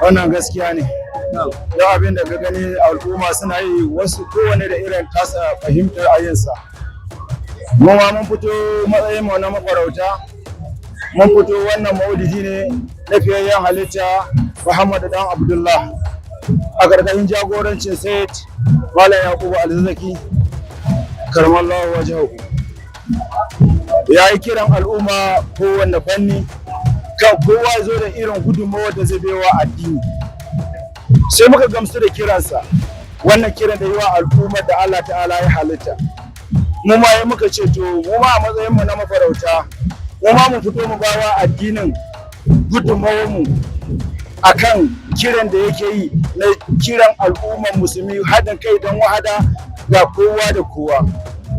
Wannan gaskiya ne. Yau abin da ka gani al'umma suna yi, wasu kowane da irin tasa fahimtar ayinsa. Mu ma mun fito matsayin mu na mafarauta, mun fito wannan maulidi ne na fiyayyen halitta Muhammadu dan Abdullah a ƙarƙashin jagorancin Sayyid Malam Yakubu Alzazzaki karramallahu wajahu. Ya yi kiran al'umma kowanne fanni kan kowa zo da irin gudunmawar da zai baiwa addini. Sai muka gamsu da kiransa, wannan kiran da yi wa al'ummar da Allah ta'ala ya halitta. Mu ma yi muka ce, to mu ma a matsayin mu na mafarauta, mu ma mu fito mu bawa addinin gudunmawar mu akan kiran da yake yi na kiran al'ummar musulmi, haɗin kai don wahada ga kowa da kowa.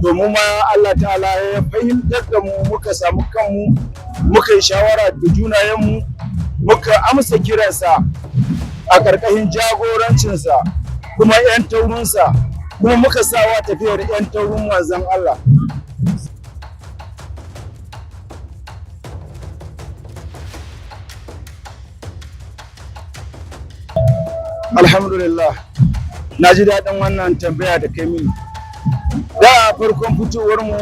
Domin ma Allah ta'ala ya fahimtar da mu, muka samu kanmu, muka yi shawara da junayenmu, muka amsa kiransa a ƙarƙashin jagorancinsa, kuma 'yan taurunsa, kuma muka sawa tafiyar 'yan taurun manzon Allah. Alhamdulillah, na ji daɗin wannan tambaya da kai mini. Da farkon fitowar mu,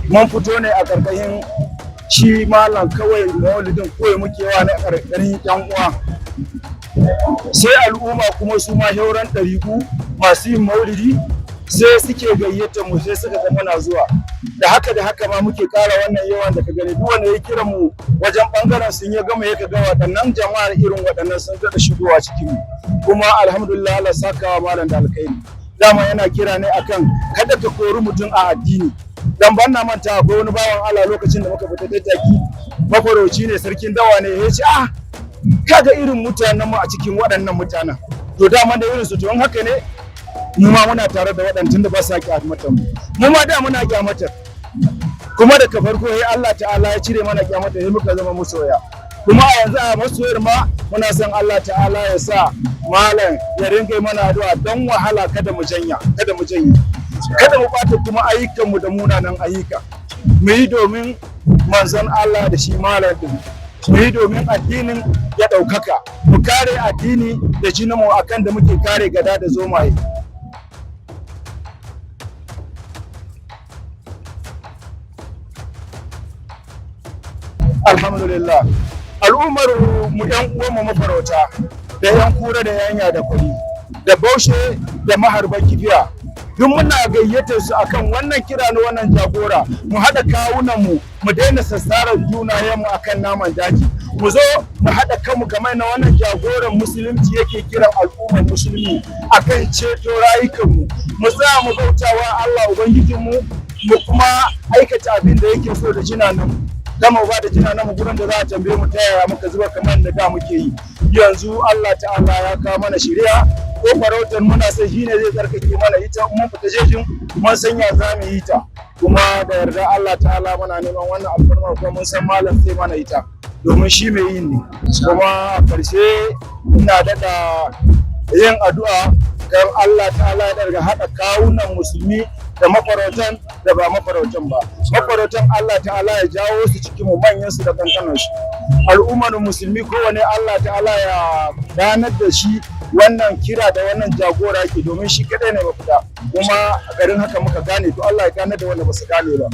mun fito ne a ƙarƙashin shi malam kawai, maulidin kawai muke wa na ƙarƙashin yan uwa. Sai al'umma kuma su ma shauran ɗariƙu masu yin maulidi sai suke gayyata mu, sai suka ga muna zuwa. Da haka da haka ma muke ƙara wannan yawan da ka gani. Duk wanda ya kira mu wajen ɓangaren sun ya gama, ya ga waɗannan jama'ar irin waɗannan sun daɗa shigowa cikin mu. Kuma alhamdulillah, Allah saka wa malam da alkhairi. Dama yana kira ne akan kada ka kori mutum a addini. Dan ban na manta, akwai wani bawan Allah lokacin da muka fita tattaki, mafarauci ne, sarkin dawa ne, ya ce, "Ah, kaga irin mutanen mu a cikin waɗannan mutanen." To dama da irin su, to in haka ne, mu ma muna tare da waɗancan da ba sa kyamatar mu. Mu ma da muna kyamatar, kuma daga farko sai Allah ta'ala ya cire mana kyamatar, sai muka zama masoya. Kuma a yanzu a masoyar ma muna son Allah ta'ala ya sa malam ya ringa mana addu'a don wahala kada mu janya, kada mu janye, kada mu bata kuma ayyukan mu da munanan ayyuka. Mu yi domin manzon Allah da shi malam din, mu yi domin addinin ya ɗaukaka, mu kare addini da jininmu akan da muke kare gada da zomaye. Alhamdulillah, al'ummar mu, yan uwanmu mafarauta, da yan kura, da yanya, da kwari, da baushe, da maharban kifiya, duk muna gayyatar su akan wannan kira na wannan jagora. Mu haɗa kawunan mu, mu daina sassarar junayen mu akan naman daji. Mu zo mu haɗa kanmu kamar na wannan jagoran musulunci yake kiran al'ummar musulmi akan ceto rayukanmu. Mu tsaya mu bautawa Allah ubangijinmu, mu kuma aikata abin da yake so da jinanan mu, gama ba da jina mu gurin da za a tambaye mu ta yaya muka zuba, kamar da da muke yi. Yanzu Allah ta'ala ya kawo mana shari'a, ko farautar muna sai shine zai tsarkake mana ita. Mun fita jejin, mun san ya za mu yi ta. Kuma da yarda Allah ta'ala muna neman wannan alfarma, kuma mun san malam sai mana ita domin shi mai yin ne. Kuma a ƙarshe ina daɗa yin addu'a kan Allah ta'ala ya daga haɗa kawunan musulmi, da mafarautan da ba mafarautan ba. Mafarautan, Allah ta'ala ya jawo su cikin mu, manyan su da kankanan su. Al'ummar musulmi kowane, Allah ta'ala ya ganar da shi wannan kira da wannan jagora ke, domin shi kadai ne mafita. Kuma a garin haka muka gane, to Allah ya ganar da wanda ba su gane ba.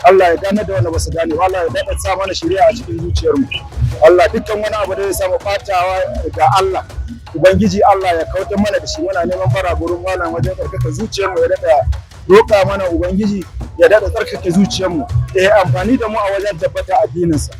Allah ya ganar da wanda ba su gane ba. Allah ya daɗa sa mana shari'a a cikin zuciyarmu. Allah, dukkan wani abu da zai samu ɓatawa ga Allah, ubangiji Allah ya kautar mana da shi. Muna neman bara gurin malam wajen tsarkaka zuciyarmu, ya daɗa roƙa mana ubangiji ya daɗa tsarkake zuciyarmu, ya yi amfani da mu a wajen tabbata addininsa.